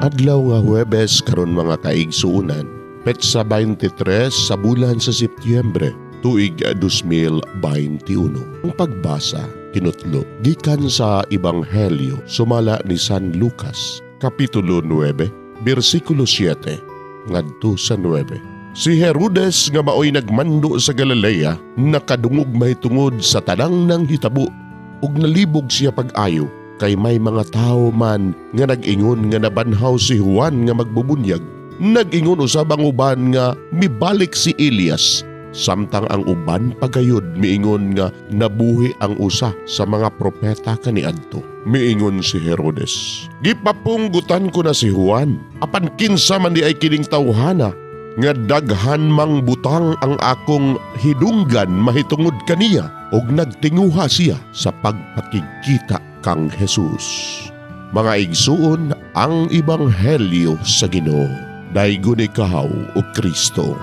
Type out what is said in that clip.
Adlaw nga Huwebes karon, mga kaigsuonan, petsa 23 sa bulan sa Setyembre, tuig 2021. Ang pagbasa kinutlo gikan sa Ebanghelyo sumala ni San Lucas, Kapitulo 9, bersikulo 7 ngadto sa 9. Si Herodes nga maoy nagmando sa Galilea nakadungog mahitungod sa tanang nanghitabo ug nalibog siya pag-ayo kay may mga tawo man nga nag-ingon nga nabanhaw si Juan nga magbubunyag. Nag-ingon usab ang uban nga mibalik si Elias, samtang ang uban pagayod miingon nga nabuhi ang usa sa mga propeta kaniadto. Miingon si Herodes, "Gipapunggutan ko na si Juan. Apan kinsa man diay kining tawhana nga daghan mang butang ang akong hidunggan mahitungod kaniya?" Ug nagtinguha siya sa pagpakigkita kang Jesus. Mga igsuon, ang ebanghelyo sa Ginoo. Daygon ikaw, o Kristo.